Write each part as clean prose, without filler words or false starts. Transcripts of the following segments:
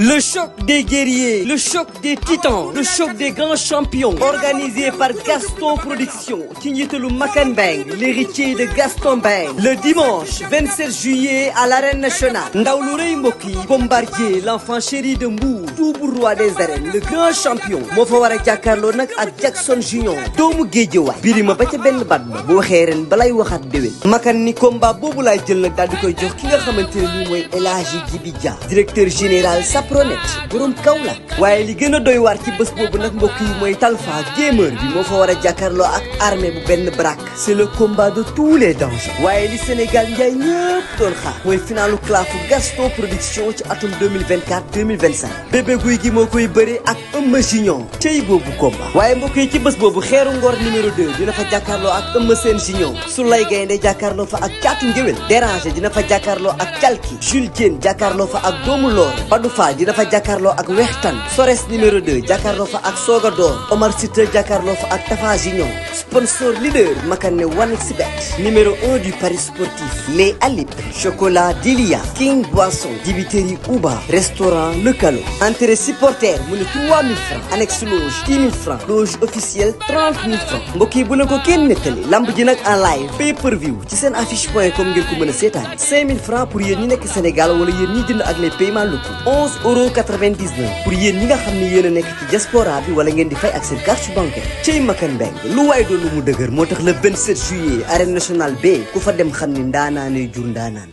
Le choc des guerriers, le choc des titans, le choc des grands champions, organisé par Gaston Production, ci njiitalu Makan Bang, l'héritier de Gaston Bang. Le dimanche 27 juillet à l'arène nationale. Ndaw lu rëy mbokk yi, Bombardier, l'enfant chéri de Mbour, double roi des arènes, le grand champion. moo fa war a jàkkaarloo nag ak Jackson Junior, doomu Géejawaay. Birima ba ca benn baat ba bu waxee ren balay waxaat déwén. Makan ni combat boobu laay jël nag daal di koy jox ki nga xamante ne nii mooy El Hadji Djibi Dia, directeur général Sapronet, borom Kaolack. waaye li gën a doy waar ci bés boobu nag mbokk yi mooy Talfa gamer bi moo fa war a jàkkaarloo ak armée bu benn brak. c'est le combat de tous les dangers. waaye li Sénégal njaay ñëpp doon xaar mooy finalu clafu Gaston Production ci atum 2024-2025. bébé guy gi moo koy bëre ak Eumeu Junior. cey boobu combat. waaye mbokk yi ci bés boobu xeeru ngor numéro 2 dina fa jàkkaarloo ak Eumeu Sène Junior. Soulay Gaynde jàkkaarloo fa ak Caatu Ngéwél. Déranger dina fa jàkkaarloo ak Calki. Jules Diène jàkkaarloo fa ak Doomu Loor. Badou Fall dina fa jàkkaarloo ak Wextan. Sores numéro 2 jàkkaarloo fa ak Soga Door. Omar Sita jàkkaarloo fa ak Tafa Junior. sponsor leader Makane 1xBet. numéro 1 du Paris sportif. Les Alip. Chocolat Delia. King Boisson. Dibiteri Uba. Restaurant Le Calo. Entrée supporter mu ne 3000 francs. annexe loge 10 000 francs. loge officielle 30 000 francs. mbokk yi bu ne ko kenn nettali. lamb ji nag en live. pay per view ci seen affiche.com ngeen ko mën a seetaan. 5000 francs pour yéen ñi nekk Sénégal wala yéen ñi jënd ak les paiements locaux. 11,99 € pour yéen ñi nga xam ne yéen a nekk ci diaspora bi wala ngeen di fay ak seen carte bancaire. cey Makan Mbeng lu waay doon lu mu dëgër moo tax le 27 juillet arène nationale B ku fa dem xam ni ndaanaanee jur ndaanaan.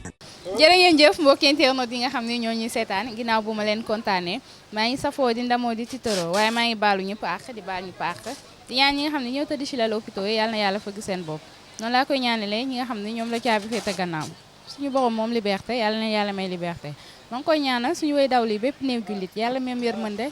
jërë ngeen jëf mbokki internet yi nga xam ne ñoo ñuy seetaan ginnaaw bu ma leen kontaanee maa ngi safoo di ndamoo di titoro waaye maa ngi baalu ñëpp àq di baal ñëpp àq di ñaan ñi nga xam ne ñoo tëdd ci lal hôpitaux yi yàlla na yàlla fëgg seen bopp noonu laa koy ñaanalee ñi nga xam ne ñoom la caabi féete gannaaw suñu borom moom liberté yàlla na yàlla may liberté maa ngi koy ñaanal suñu way daw li bépp néew jullit yàlla même yërmande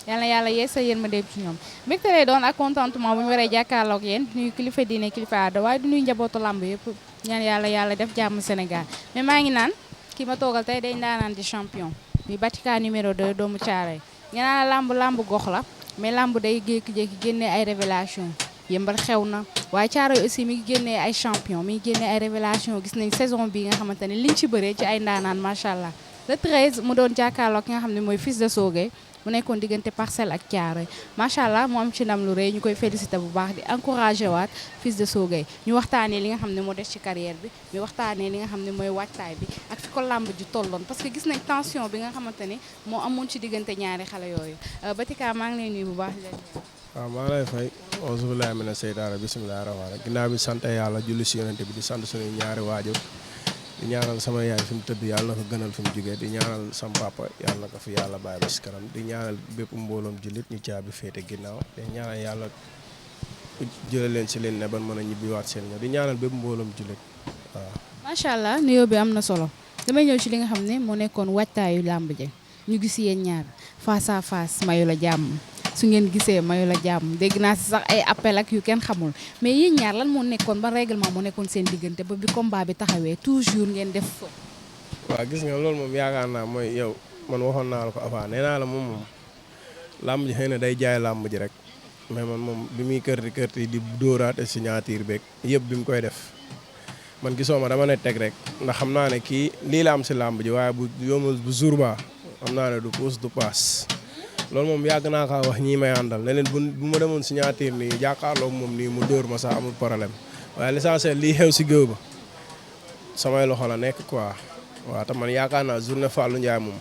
yàlla na yàlla yee sa yërmande ci ñoom mbégte lay doon ak contentement bu ñu waree jàkkaarloo ak yéen nuyu kilifa diine kilifa aada waaye du nuyu njabootu lamb yëpp ñaan yàlla def jàmm Sénégal mais maa ngi naan ki ma toogal tey day ndaanaan di champion muy Batika numéro 2 doomu Caaroy nga naan lamb gox la mais lamb day jékki-jékki génnee ay révélation yëmbal xew na waaye Caaroy aussi mi ngi génnee ay champion mi ngi génnee ay révélation gis nañ saison bi nga xamante ne liñ ci bëree ci ay ndaanaan macha allah le 13 mu doon jàkkaarloo ki nga xam ne mooy fils de Sogé mu nekkoon diggante Parcelles ak Thiaroye macha allah mu am ci ndam lu rëy ñu koy félicité bu baax di encouragé waat fils de Sogé ñu waxtaanee li nga xam ne moo des ci carrière bi ñu waxtaanee li nga xam ne mooy waajtaay bi ak fi ko làmb ji tolloon parce que gis nañ tension bi nga xamante ni moo amoon ci diggante ñaari xale yooyu Batika maa ngi lay nuyu bu baax di leen waaw maa ngi lay fay auzu billaahi mina seytaane bismillaahi rahmaani rahiim ginnaaw bi sant yàlla julli si yonent bi di sant suñuy ñaari waajur di ñaanal sama yaay fi mu tëdd yàlla na ko gënal fi mu jógee di ñaanal sama papa yàlla na ko fi yàlla bàyyi ba si kanam di ñaanal bépp mbooloom jullit ñu caabi féete ginnaaw di ñaanal yàlla jële leen si leen ne ban mën a ñibbiwaat seen ñëw di ñaanal bépp mbooloom jullit waaw. macha allah nuyoo bi am na solo damay ñëw ci li nga xam ne moo nekkoon waajtaayu làmb ji ñu gis yéen ñaar face à face mayu la jàmm su ngeen gisee mayu la jàmm dégg naa si sax ay appel ak yu kenn xamul mais yéen ñaar lan moo nekkoon ba règlement moo nekkoon seen diggante ba bi combat bi taxawee toujours ngeen def fa. waaw gis nga loolu moom yaakaar naa mooy yow man waxoon naa la ko avant nee naa la moom làmb ji xëy na day jaay làmb ji rek mais man moom bi muy kërti di dóoraate signature beeg yëpp bi mu koy def man gisoo ma dama ne teg rek ndax xam naa ne kii lii la am si làmb ji waaye bu yombul bu jour ba xam naa ne du puus du paas. loolu moom yàgg naa kaa wax ñii may àndal ne leen bu ma demoon signature nii jàkkaarloog moom nii mu dóor ma sax amul problème waaye l'essentiel lii xew si géew ba samay loxo la nekk quoi waaw te man yaakaar naa journée Fallou Ndiaye moom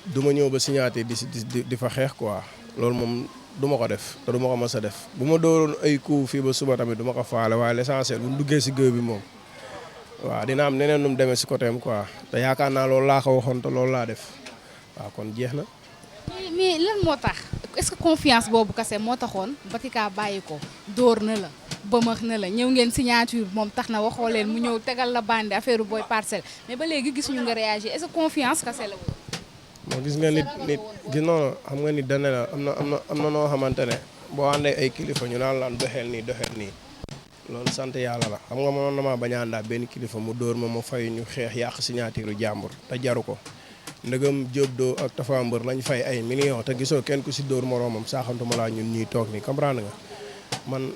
du ma ñëw ba signature di fa xeex quoi loolu moom du ma ko def te du ma ko mës a def bu ma dóoroon ay coup fii ba suba tamit du ma ko faale waaye l'essentiel bu ñu duggee si géew bi moom waaw dina am neneen nu mu demee si côté am quoi te yaakaar naa loolu laa ko waxoon te loolu laa def waaw kon jeex na. mais lan moo tax est-ce que confiance boobu kase moo taxoon Batika bàyyi ko dóor na la bëmax na la ñëw ngeen signature moom tax na waxoo leen mu ñëw tegal la bandi affaire booy parcelle mais ba léegi gisuñu nga réagir est-ce que confiance kase la woon. moo gis nga nit gis noonu xam nga nit dana la am na noo xamante ne boo àndee ay kilifa ñu naan laan doxeel nii loolu sant yàlla la xam nga mënoon na maa bañ a àndaa benn kilifa mu dóor ma fay ñu xeex yàq signature jàmbur te jaru ko. ndëgam Diop doo ak Tafa Mbër lañ fay ay millions te gisoo kenn ku si dóor moroomam saaxantuma laa ñun ñuy toog nii comprendre nga man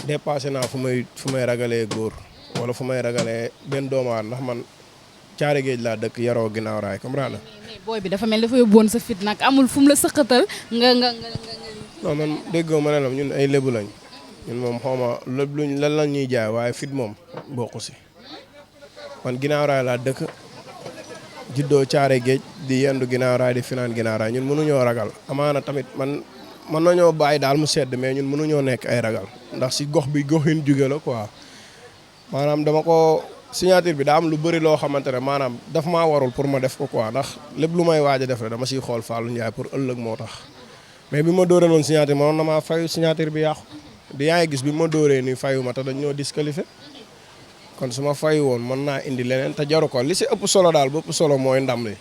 dépassé naa fu may ragalee góor wala fu may ragalee benn doomaat ndax man caare géej laa dëkk yaroo ginnaaw raay comprendre nga mais booy bi dafa mel dafa yóbbuwoon sa fit nag amul fu mu la sëqatal nga. non man déggoo ma ne la ñun ay lébu lañ ñun moom xawma lépp luñ lan la ñuy jaay waaye fit moom bokku si man ginnaaw raay laa dëkk juddoo caare géej di yendu ginnaaw raay di finaan ginnaaw raay ñun mënuñoo ragal amaana tamit man mën nañoo bàyyi daal mu sedd mais ñun mënuñoo nekk ay ragal ndax si gox bi gox yi ñu jóge la quoi maanaam dama ko signature bi daa am lu bëri loo xamante ne maanaam daf maa warul pour ma def ko quoi ndax lépp lu may waaj a def rek dama siy xool Fallou Ndiaye pour ëllëg moo tax mais bi ma dóoree noonu signature ma noon na maa fayu signature bi yàqu di yaa ngi gis bi ma dóoree ni fayu ma te dañ ñoo disqualifié kon su ma fayu woon mën naa indi leneen te jaru ko li si ëpp solo daal ba ëpp solo mooy ndam li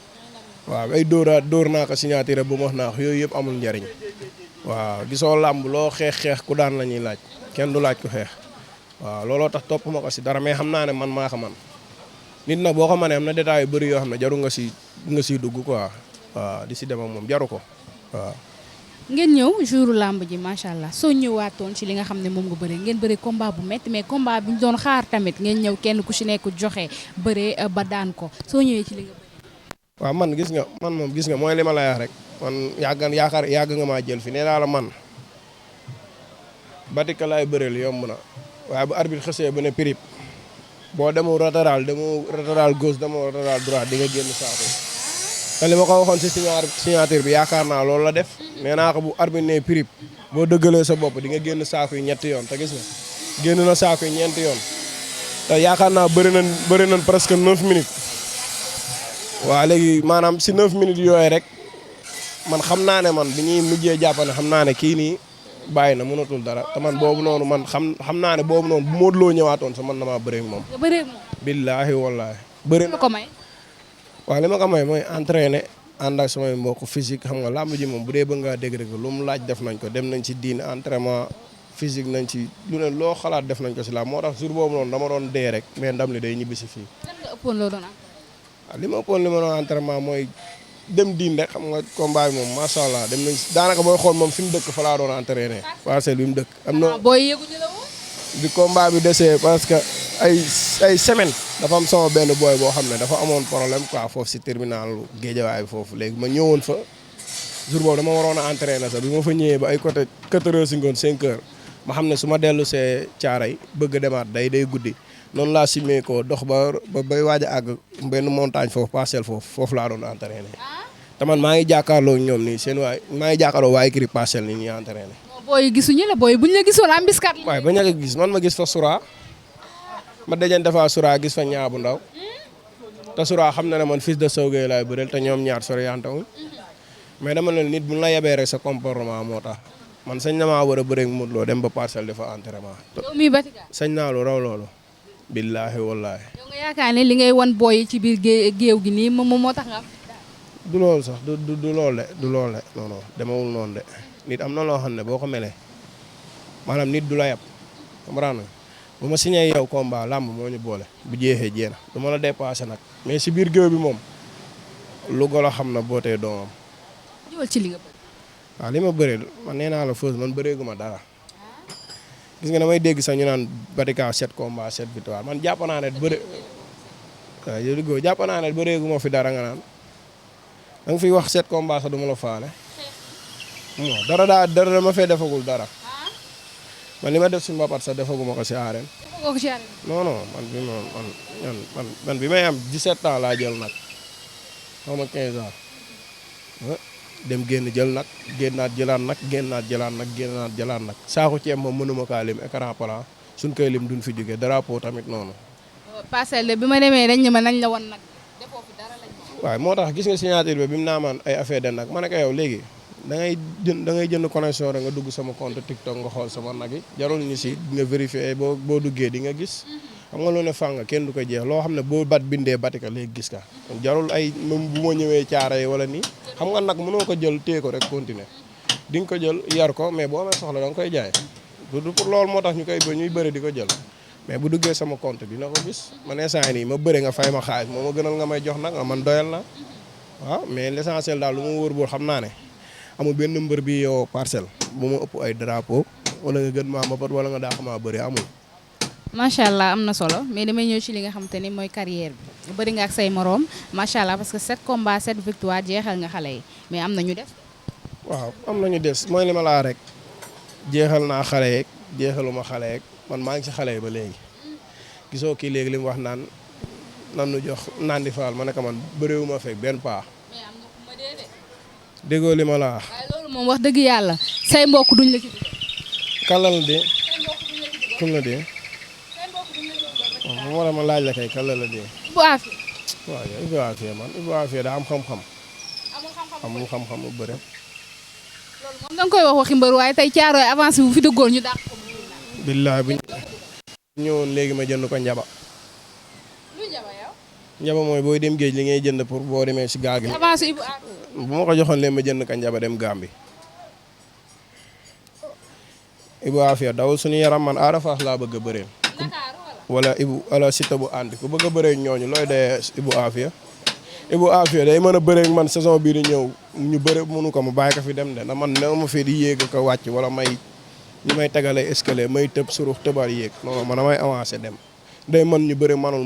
waaw ay dóor naa ko signature bu ma wax naa ko yooyu yëpp amul njariñ waaw gisoo làmb loo xeex ku daan la ñuy laaj kenn du laaj ko xeex waaw looloo tax topp ma ko si dara mais xam naa ne man maa ko man nit nag boo ko mënee am na détails yu bëri yoo xam ne jaru nga siy dugg quoi waaw di si dem ak moom jaru ko waaw. ngeen ñëw jouru làmb ji macha allah soo ñëwaatoon ci li nga xam ne moom nga bëre ngeen bëre combat bu métti mais combat bi ñu doon xaar tamit ngeen ñëw kenn ku ci nekk joxe bëre ba daan ko soo ñëwee ci li nga bëre. waaw man gis nga mooy li ma lay wax rek man yàgg nga maa jël fi nee naa la man Batika laay bëreel yomb na waaye bu arbitre xësee ba ne prip boo demul latéral gauche demoo latéral droite di nga génn saako te li ma ko waxoon si signature bi yaakaar naa loolu la def nee naa ko bu arbitre ne prip boo dëggalee sa bopp di nga génn saako yi ñetti yoon te gis nga génn na saako yi ñeenti yoon te yaakaar naa bëri nañ presque 9 minutes waaw léegi maanaam si 9 minutes yooyu rek man xam naa ne man bi ñuy mujjee jàppane xam naa ne kii nii bàyyi na mënatul dara te man boobu noonu man xam naa ne boobu noonu bu Modou Lo ñëwaatoon sa man damaa bëree ak moom. nga bëree ak moom. billaahi wallaahi. bëri na ko may. waaw li ma ko may mooy entraîner ànd ak samay mbokk physique xam nga làmb ji moom bu dee bëgg ngaa dégg rek lu mu laaj def nañ ko dem nañ ci diin entraînement physique nañ ci lu ne loo xalaat def nañ ko si làmb moo tax jour boobu noonu dama doon dee rek mais ndam li day ñibbi si fii. lan nga ëppoon loo doon am. waaw li ma ëppoon li ma doon entraînement mooy dem diin rek xam nga combat bi moom macha allah dem nañ daanaka booy xool moom fi mu dëkk fa laa doon entraîné parcelle bi mu dëkk. am na booy yëguñu la woon. bi combat bi desee parce que ay semaine dafa am sama benn booy boo xam ne dafa amoon problème quoi foofu si terminal Géejawaay bi foofu léegi ma ñëwoon fa jour boobu dama waroon a entraîné sax bi ma fa ñëwee ba ay côté 4 heures si ngoon 5 heures ma xam ne su ma dellu see caaray bëgg demaat day guddi noonu laa simee ko dox ba bay waaj a àgg benn montagne foofu parcelle foofu laa doon entraîné te man maa ngi jàkkaarloo ñoom nii seen maa ngi jàkkaarloo waaye kiri parcelle nii ñuy entraîné. booy gisuñu la booy buñ la gisoon am biskat. waaye bañ a gis man ma gis fa sura ma dajante fa sura gis fa ñaa bu ndaw te sura xam na ne man fils de Sowgué laay bëreel te ñoom ñaar soriante wuñ mais dama ne nit bu la yebee rek sa comportement moo tax man sañ na maa war a bëreeg Modou Lo dem ba parcelle dafa entraînement. yow mii Batika. sañ naa lu raw loolu. billaahi wallaahi. yow nga yaakaar ne li ngay wan booy ci biir géew gi nii moom moo tax nga. du loolu sax du loolu de non non demewul noonu de nit am na loo xam ne boo ko melee maanaam nit du la yab comprendre nga bu ma signé yow combat làmb moo ñu boole bu jeexee jéem du ma la dépassé nag mais si biir géew bi moom lu golo xam na bootee doomam. ñëwal ci li nga bëri. waaw li ma bëree man nee naa la fausse man bëreegu ma dara gis nga damay dégg sax ñu naan Batika 7 combats 7 victoire man jàpp naa ne bëreegu ma fi dara nga naan. da nga fiy wax 7 combats sax du ma la faale dara dama fee defagul dara man li ma def si mbapat sax defaguma ko si arène. defagoo ko si arène. non man bi may am 17 ans laa jël nag xaw ma 15 ans dem génn jël nag génnaat jëlaat nag saako ceeb moom mënuma kaa lim écran plat suñ koy lim duñ fi jógee drapeau tamit noonu. parcelle bi ma demee dañ ne ma nañ la wan nag. waaw moo tax gis nga signature bi mu naa maan ay affaire de nag ma ne ko yow léegi da ngay jënd connexion rek nga dugg sama compte TikTok nga xool sama nag yi jarul ñu si nga vérifier boo duggee di nga gis xam nga lu ne fàng kenn du ko jeex loo xam ne boo bindee Batika léegi gis ka jarul ay même bu ma ñëwee caara yi wala nii xam nga nag mënoo ko jël téye ko rek continuer di nga ko jël yar ko mais boo amee soxla da nga koy jaay du pour loolu moo tax ñuy bëri di ko jël mais bu duggee sama compte dina ko gis man instant nii ma bëre nga fay ma xaalis moo ma gënal nga may jox nag man doyal na waaw mais l'essentiel daal lu ma wóor bool xam naa ne amul benn mbër bi yow parcelle bu ma ëpp ay drapeau wala nga gën maa mbapat wala nga daa xamaa bëri amul. macha allah am na solo mais damay ñëw ci li nga xamante ni mooy carrière bi bëri nga ak say moroom macha allah parce que 7 combats 7 victoire jeexal nga xale yi mais am na ñu des. waaw am na ñu des mooy li ma laa rek jeexal naa xale yeeg jeexaluma xale yeeg man maa ngi ci xale yi ba léegi gisoo kii léegi li mu wax naan nan nu jox naan di faal ma ne ko man bëriwuma fekk benn paa. mais am nga ku ma dee de. déggoo li ma la wax. waaye loolu moom wax dëgg yàlla say mbokk duñ la ci dugal. kan la dee. say mbokk duñ la ci dugal. kum la dee. say mbokk duñ la ci dugal. waaw moo tax ma laaj la kay kan la dee. bu affaire. waaw yow Ibou Afia man Ibou Afia daa am xam-xam. amul xam-xam amul xam-xam bu bëre. loolu moom da nga koy wax waxi mbër waaye tey caarooy avancé bu fi dëggoon ñu dàq ko. billaay bu ñëwoon léegi ma jënd ko njaba. lu njaba yow. njaba mooy booy dem géej li ngay jënd pour boo demee si gaal gi. avancé Ibou Afia. bu ma ko joxoon leen ma jënd ko njaba dem Gàmbi. Ibou Afia dawul suñu yaram man Ada Fass laa bëgg a bëreel. wala Ibou wala Siteu bu ànd ku bëgg a bëree ñooñu looy dee Ibou Afia. Ibou Afia day mën a bëree man saison bii di ñëw ñu bëre mënu ko ma bàyyi ko fi dem de na man ne ma fii di yéeg ko wàcc wala may ñu may tegalee escalier may tëb surux tëbaat yéeg non man damay avancé dem day mën ñu bëre manul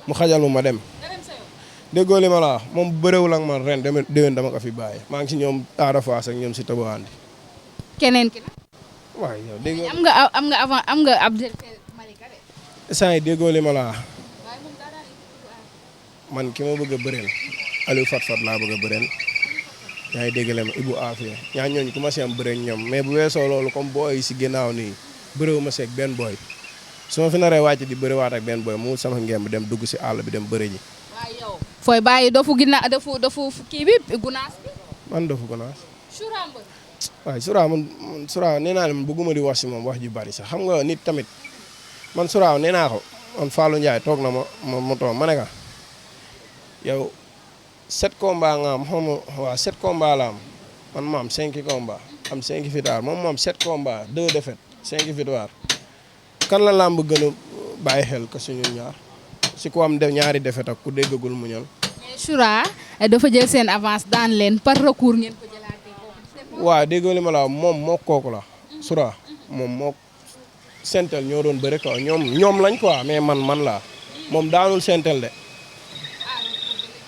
mu xajal ma dem. déggoo li ma la wax moom bëréewul ak man ren déwén dama ko fi bàyyi maa ngi si ñoom Ada Fass ak ñoom Siteu bu ànd. keneen ki nag. waaw yow dégg nga am nga adversaire Malika de. saa yi déggoo li ma la wax man ki ma bëgg a bëreel Aliou Fat Fat laa bëgg a bëreel yaa ngi déggale ma Ibou Afia ñaa ñooñu commencé am bëre ñoom mais bu weesoo loolu comme booy si ginnaaw nii bëréewu ma seeg benn booy su ma fi naree wàcc di bëriwaat ak benn booy mu sama ngemb dem dugg si àll bi dem bëri ji. waaw yow. fooy bàyyi dofu ginnaaw dofu kii bi gunaas bi. man dofu gunaas. Soura mbër. waaye Soura man Soura nee naa ne man bëgguma di wax si moom wax ji bari sax xam nga nit tamit man Soura nee naa ko man Fallou Ndiaye toog na ma toog ma ne ka yow 7 combats nga am xaw ma waaw 7 combats la am man ma am 5 combats am 5 victoires moom am 7 combats 2 défaites 5 victoires kan la làmb gën a bàyyi xel ko suñu ñaar si ku am ñaari défaites ak ku déggagul mu ñal. mais Soura dafa jël seen avance daan leen par recours ngeen ko jëlaatee. waaw déggoo li ma la moom moo kooku la Soura moom moo sentel ñoo doon bëri quoi ñoom lañ quoi mais man laa moom daanul sentel de.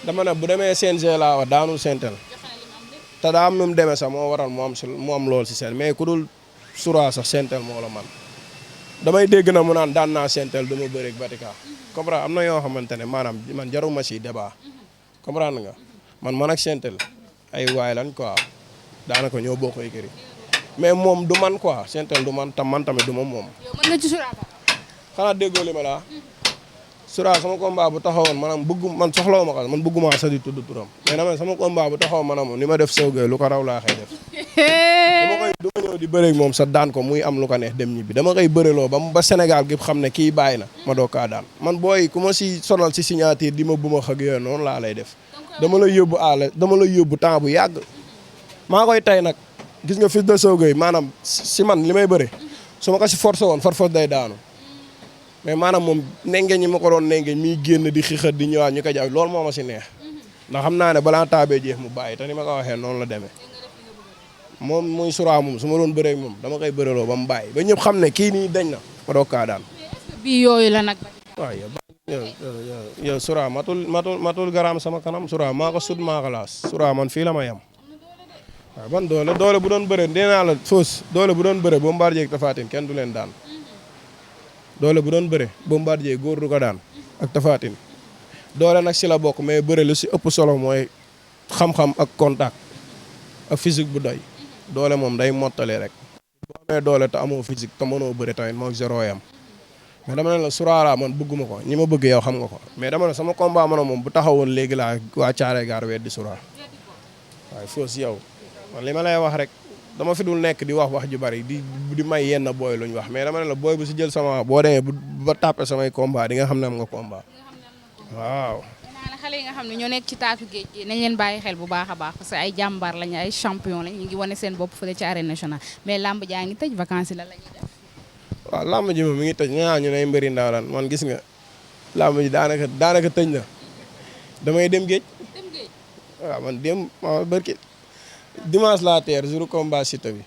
dama ne bu demee CNG laa wax daanul sentel te daa am nu mu demee sax moo waral mu am lool si seen mais ku dul Soura sax sentel moo la man damay dégg na mu naan daan naa sentel du ma bëri ak Batika comprendre am na yoo xamante ne maanaam man jaruma si débat comprendre nga man ak sentel ay waay lan quoi daanaka ñoo bokk ay kër mais moom du man quoi sentel du man tam man tamit du ma moom. yow mën nga ci Soura ba. xanaa déggoo li ma la Soura sama combat bu taxawoon maanaam man soxlawu ma ko man bëgguma sax di tudd turam mais dama sama combat bu taxawoon maanaam ni ma def Sow Gueye lu ko raw laa xëy def. du ma ñëw di bëre ak moom sa daan ko muy am lu ko neex dem ñibbi dama koy bëreloo ba Sénégal gi xam ne kii bàyyi na ma doo kaa daan man booy ku ma si sonal si signature di ma bu ma xëg yooyu noonu laa lay def dama lay yóbbu temps bu yàgg maa koy tey nag gis nga fils de Sow Gueye maanaam si man li may bëre su ma ko si forcé woon force day daanu mais maanaam moom nengeñ ñi ma ko doon nengeñ miy génn di xixat di ñëwaat ñu ko jaw loolu moo ma si neex ndax xam naa ne balaa taabee jeex mu bàyyi te ni ma ko waxee noonu la demee moom muy Soura moom su ma doon bëree moom dama koy bëreloo ba mu bàyyi ba ñëpp xam ne kii nii dañ na ma doog kaa daan. bii yooyu la nag. waaw yow Soura matul garaam sama kanam Soura maa ko sut maa ko laas Soura man fii la ma yem. waaw ban doole bu doon bëre nee naa la fausse doole bu doon bëre Bombardier ak Tapha Tine kenn du leen daan. doole bu doon bëre Bombardier góor du ko daan ak Tapha Tine doole nag si la bokk mais bëre lu si ëpp solo mooy xam-xam ak contact ak physique bu doy doole moom day mottali rek boo amee doole te amoo physique te mënoo bëre tamit moo zéro yam mais dama ne la Soura man bëgguma ko ñi ma bëgg yow xam nga ko mais dama ne sama combat man moom bu taxawoon léegi laa waa Thiaroye Gare weddi Soura waaye fausse yow man li ma lay wax rek dama fi dul nekk di wax ju bari di may yenn booy luñ wax mais dama ne la booy bu si jël sama boo demee ba tàppe samay combat di nga xam ne am nga combat waaw. naa xale yi nga xam ne ñoo nekk ci taatu géej gi nañ leen bàyyi xel bu baax a baax parce que ay jàmbaar lañu ay champion lañ ñu ngi wane seen bopp fële ci arène nationale mais lamb jaa ngi tëj vacances yi la ñuy def. waaw lamb ji moom mi ngi tëj nga ñu ne mbëri ndaw lan man gis nga lamb ji daanaka tëj na damay dem géej. waaw man barki dimanche laa teer jour combat Siteu bi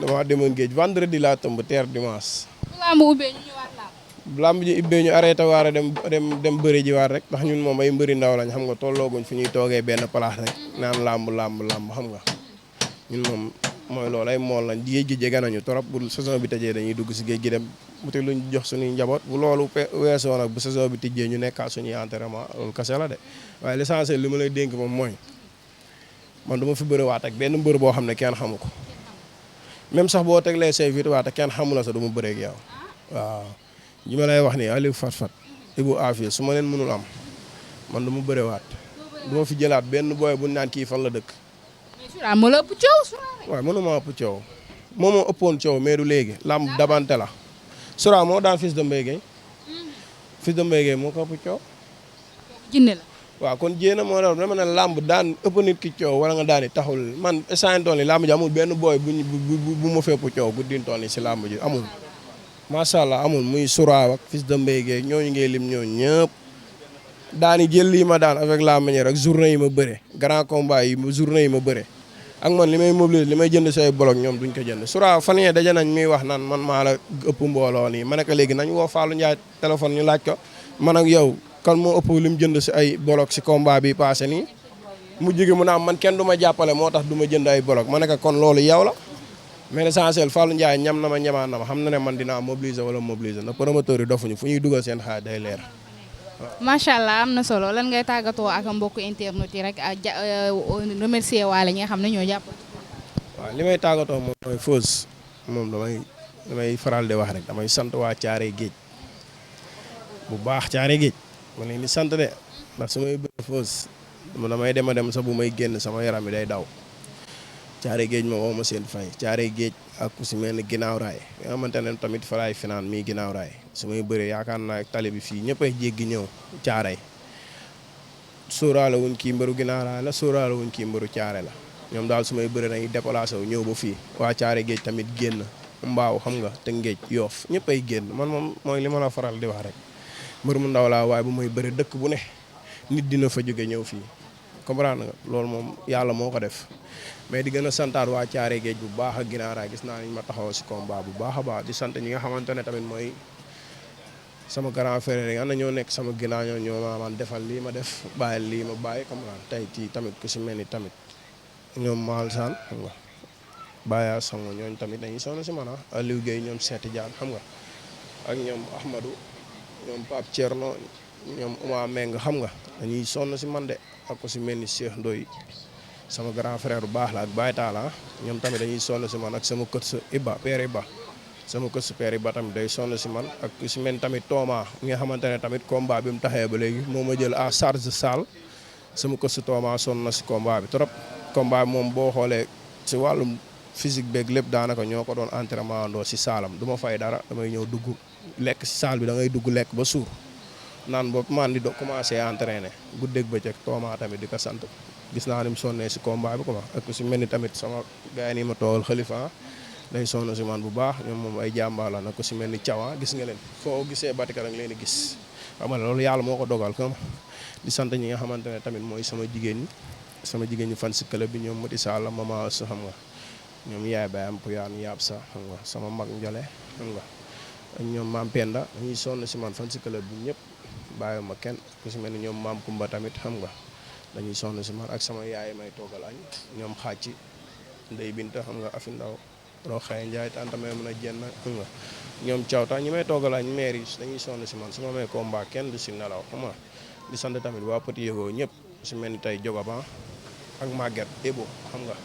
dama demoon géej vendredi laa tëmb teer dimanche. lamb ubbee ñu ñëwaat lamb. làmb ji ibbee ñu arrêté waare dem bëri ji waat rek ndax ñun moom ay mbëri ndaw lañ xam nga tollooguñ fi ñuy toogee benn place rek naan làmb xam nga ñun moom mooy loolu ay mool lañ géej gi jege nañu trop bu saison bi tëjee dañuy dugg si géej gi dem wuti luñ jox suñuy njaboot bu loolu weesoo nag bu saison bi tijjee ñu nekkaat suñuy entraînement loolu kese la de waaye l'essentiel li ma lay dénk moom mooy man du ma fi bëriwaat ak benn mbër boo xam ne kenn xamu ko même sax boo teglee say victoire te kenn xamu la sax du ma bëree ak yow waaw ñi ma lay wax nii Aliou Fat Ibou Afia su ma leen mënul am man du ma bëriwaat du ma fi jëlaat benn booy bu naan kii fan la dëkk. Sura moo la ëpp coow. waaw mënuma ëpp coow moom moo ëppoon coow mais du léegi lamb dabante la Sura moo daan Fils de Mbaye Gueye Fils de Mbaye Gueye moo ko ëpp coow. jinne la. waaw kon jéena moo doon dama ne lamb daan ëpp nit ki coow wala nga daan taxul man instant tool yi lamb ji amul benn booy bu ma fépp coow guddiin tool yi si lamb ji amul. macha allah amul muy Sura ak Fils de Mbaye Gueye ñooñu ngay lim ñooñu ñëpp daani jël lii ma daan avec la manière ak journée yi ma bëre grand combat yi journée yi ma bëre. ak man li may mobiliser li may jënd say bolok ñoom duñ ko jënd Sura fan yee daje nañ muy wax naan man maa la ëpp mbooloo nii ma ne ko léegi nañ woo Fallou Ndiaye téléphone ñu laaj ko man ak yow kan moo ëpp lim jënd si ay bolok si combat bi passé nii mu jigi mu naam man kenn du ma jàppale moo tax du ma jënd ay bolok ma ne ko kon loolu yow la mais l'essentiel Fallou Ndiaye ñam na ma ñamaan na ma xam na ne man dinaa mobiliser wala mobiliser ndax promoteur yi dofuñu fu ñuy dugal seen xaar day leer. macha allah am na solo lan ngay tàggatoo ak mbokku internet yi rek remercier waale ñi nga xam ne ñoo jàpp. waaw li may tàggatoo moom mooy Feuz moom damay faral di wax rek damay sant waa Thiaré Géej bu baax Thiaré Géej ma leen di sant de ndax su may bëgg Feuz damay dem sax bu may génn sama yaram bi day daw Thiaré Géej ma woo ma seen fay Thiaré Géej ak ku si mel ni ginnaaw raay nga xamante ne tamit fa laay finaan mii ginnaaw raay su may bëree yaakaar naa tali bi fii ñëpp ay jéggi ñëw Thiaré sóoraale wuñ kii mbëru ginnaaw raay la sóoraale wuñ kii mbëru Thiaré la ñoom daal su may bëree dañuy déplacé wu ñëw ba fii waa Thiaré Géej tamit génn mbaaw xam nga te ngéej yoof ñëpp ay génn man moom mooy li ma la faral di wax rek mbër mu ndaw laa waaye bu may bëri dëkk bu ne nit dina fa jóge ñëw fii comprendre nga loolu moom yàlla moo ko def mais di gën a santaat waa Thiaré Géej bu baax ak ginnaaw raay gis naa ni ma taxaw si combat bu baax a baax di sant ñi nga xamante ne tamit mooy sama grand frère yi nga xam ne ñoo nekk sama ginnaaw ñoo ma man defal lii ma def bàyyi lii ma bàyyi comprendre tey kii tamit ku si mel ni tamit ñoom Maal Sane xam nga Baya Sango ñooñu tamit dañuy sonn si man Aliou Guèye ñoom Seeti Diane xam nga ak ñoom Ahmadou ñoom Pape Thierno ñoom Ouma Meng xam nga dañuy sonn si man de ak ku si mel ni Cheikh Ndoye sama grand frère bu baax la ak Baye Talla ñoom tamit dañuy sonn si man ak sama kër sa Iba Père Iba sama kër sa Père Iba tamit day sonn si man ak ku si mel ni tamit Thomas mi nga xamante ne tamit combat bi mu taxee ba léegi moo ma jël à charge salle sama kër sa Thomas sonn na si combat bi trop combat bi moom boo xoolee si wàllum physique beeg lépp daanaka ñoo ko doon entraînement andoo si saalam du ma fay dara damay ñëw dugg lekk si saal bi da ngay dugg lekk ba suur naan boobu man di do commencé entraîner guddeeg bëccëg Thomas tamit di ko sant gis naa ni mu sonnee si combat bi quoi ak si mel ni tamit sama gars yi nii ma toogal Khalifa day sonn si man bu baax ñoom moom ay jàmbaar la nag ko si mel ni Thiawa gis nga leen foo gisee Batika rek leen di gis xam nga loolu yàlla moo ko dogal comme di sant ñi nga xamante ne tamit mooy sama jigéen ñi fan si club bi ñoom Mati Sall mama su xam nga ñoom yaay bayam puyaan yaab sa xam nga sama mag njole xam nga ak ñoom maam Penda dañuy sonn si man fan si club bi ñëpp bàyyi ma kenn ku si mel ni ñoom maam Kumba tamit xam nga dañuy sonn si man ak sama yaay may toogal añ ñoom xàcci Ndey Binta xam nga Afi Ndaw Roxay Njaay tanta may mën a jenn xam nga ñoom cawta ñi may toogal añ maire yi dañuy sonn si man su ma may combat kenn du si nelaw xam nga di sant tamit waa Petit Yego ñëpp su mel ni tey Jogoba ak Maguette Ebo xam nga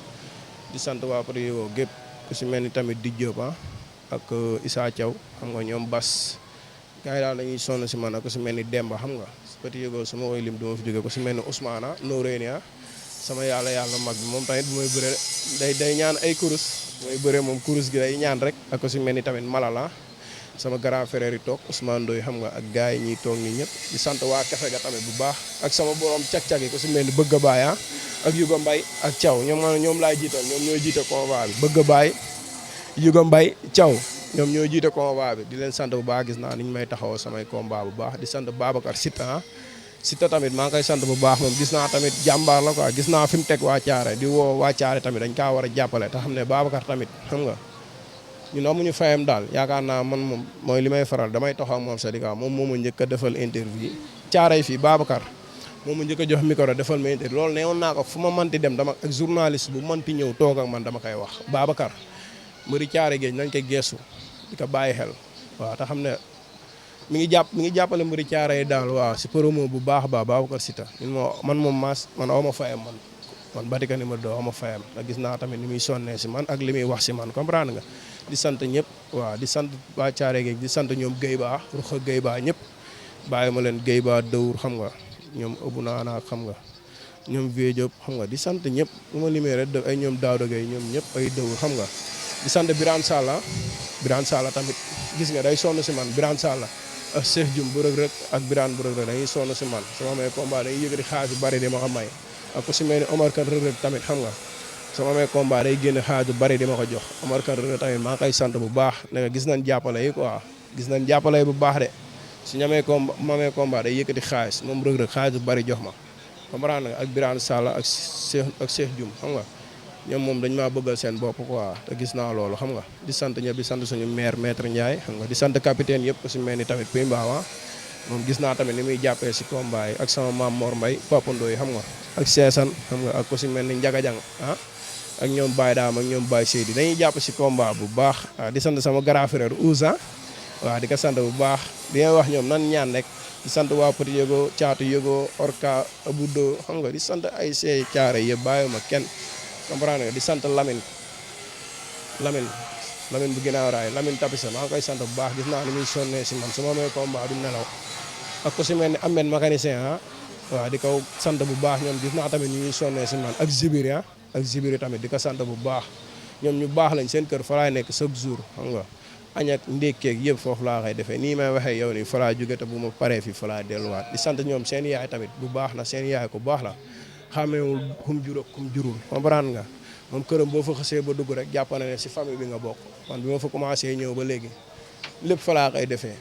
di sant waa Petit Yego gépp ku si mel ni tamit di Diop ak Issa Thiaw xam nga ñoom Bas gars yi daal dañuy sonn si man ak ku si mel ni Demba xam nga Petit Yego su ma koy lim duma fi jóge ko si mel ni Ousmane Noureyni sama yàlla mag bi moom tamit bu may bëre day ñaan ay kurus mooy bëre moom kurus gi day ñaan rek ak ku si mel ni tamit Malala sama grand frère yi toog Ousmane Ndoye xam nga ak gars yi ñuy toog nii ñëpp di sant waa Kafe ga tamit bu baax ak sama borom cag-cag yi ku si mel ni Bëgg a Baay ak Yuga Mbay ak Thiaw ñoom laay jiital ñoom ñooy jiite convoi bi Bëgg a Baay Yuga Mbay Thiaw ñoom ñooy jiite convoi bi di leen sant bu baax gis naa ni ñu may taxawoo samay combat bu baax di sant Babacar Sita tamit maa ngi koy sant bu baax moom gis naa tamit jàmbaar la quoi gis naa fi mu teg waa Thiaré di woo waa Thiaré tamit dañ kaa war a jàppale te xam ne Babacar tamit xam nga ñun amuñu fayam daal yaakaar naa man moom mooy li may faral damay tax ak moom Sadika moom moo ma njëkk a defal interview caaray fii Babacar moom ma njëkk a jox micro defal ma interview loolu neewoon naa ko fu ma manti dem dama ak journaliste bu manti ñëw toog ak man dama koy wax Babacar mbëri caare géej nañ koy geesu di ko bàyyi xel waaw te xam ne mi ngi jàppale mbëri caare yi daal waaw si promo bu baax baax Babacar Sita man moom man aw ma fayam man Batika numéro 2 aw ma fayam te gis naa tamit ni muy sonnee si man ak li muy wax si man comprendre nga di sant ñëpp waaw di sant waa caare géej di sant ñoom Guèye Ba Ruxa Guèye Ba ñëpp bàyyi ma leen Guèye Ba Dawur xam nga ñoom ëbbu naanaak xam nga ñoom Vieux Diop xam nga di sant ñëpp bu ma limee rek ay ñoom Daouda Gueye ñoom ñëpp ay Dawur xam nga di sant Birane Salla tamit gis nga day sonn si man Birane Salla ak Cheikh Dioum bu Reug Reug ak Birane bu Reug Reug dañuy sonn si man sama amee combat dañuy yëgati xaalis bu bari di ma ko may ak ku si mel ni Omar Kane Reug Reug tamit xam nga sama amee combat day génn xaalis bu bari di ma ko jox Omar Kane Reug Reug tamit maa ngi koy sant bu baax ne nga gis nañ jàppale yi quoi gis nañ jàppale yi bu baax de su ñamee combat day yëkkati xaalis moom Reug Reug xaalis bu bari jox ma comprendre nga ak Birane Sall ak Cheikh Dioum xam nga ñoom moom dañ maa bëggal seen bopp quoi te gis naa loolu xam nga di sant ñëpp di sant suñu maire maître Ndiaye xam nga di sant capitaine yëpp ku si mel ni tamit Pimbawa moom gis naa tamit ni muy jàppee si combat yi ak sama maam Mor Mbaye Papa Ndoye xam nga ak Seesan xam nga ak ku si mel ni Ndiaga Diang ak ñoom Baye Daam ak ñoom Baye Seydi dañuy jàpp si combat bu baax di sant sama grand frère Ouza waaw di ko sant bu baax di wax ñoom nan ñaan rek di sant waa Petit Yego Caatu Yego Orka Abudo xam nga di sant ay see caare yëpp bàyyiwuma kenn comprendre nga di sant Lamine bu ginnaaw raay Lamine Tapisa maa ngi koy sant bu baax gis naa ni muy sonnee si man su ma amee combat du nelaw ak ku si mel ni Ahmed mécanicien waaw di ko sant bu baax ñoom gis naa tamit ni ñuy sonnee si man ak Zibiri tamit di ko sant bu baax ñoom ñu baax lañ seen kër fa laay nekk chaque jour xam nga añ ak ndékkeeg yëpp foofu laa koy defee nii may waxee yow nii fa laa jóge te bu ma paree fii fa laa delluwaat di sant ñoom seen yaay tamit bu baax la seen yaay ku baax la xàmmeewul kum jur ak kum jurul comprendre nga moom këram boo fa xasee ba dugg rek jàpp na ne si famille bi nga bokk man bi ma fa commencé ñëw ba léegi lépp fa laa koy defee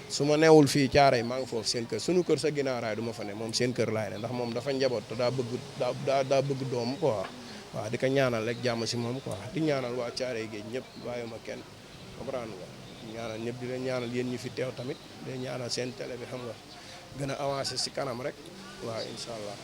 su ma newul fii caaray maa ngi foofu seen kër suñu kër sa ginnaaw raay du ma fa ne moom seen kër laay ne ndax moom dafa njaboot te daa bëgg doom quoi waaw di ko ñaanal rek jàmm si moom quoi di ñaanal waa caaray géej ñëpp bàyyiwuma kenn comprendre nga di ñaanal ñëpp di leen ñaanal yéen ñi fi teew tamit di leen ñaanal seen télé bi xam nga gën a avancé si kanam rek waaw incha allah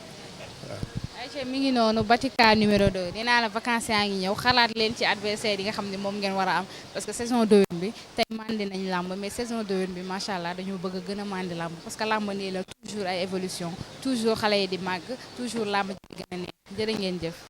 waaw. Aïcha mi ngi noonu Batika numéro 2 nee naa la vacances yaa ngi ñëw xalaat leen ci adversaire yi nga xam ne moom ngeen war a am parce que saison 2 bi tey mandi nañ làmb mais saison 2 bi macha allah dañoo bëgg a gën a mandi làmb parce que làmb nii la toujours ay évolution toujours xale yi di màgg toujours làmb ji di gën a neex jërë ngeen jëf.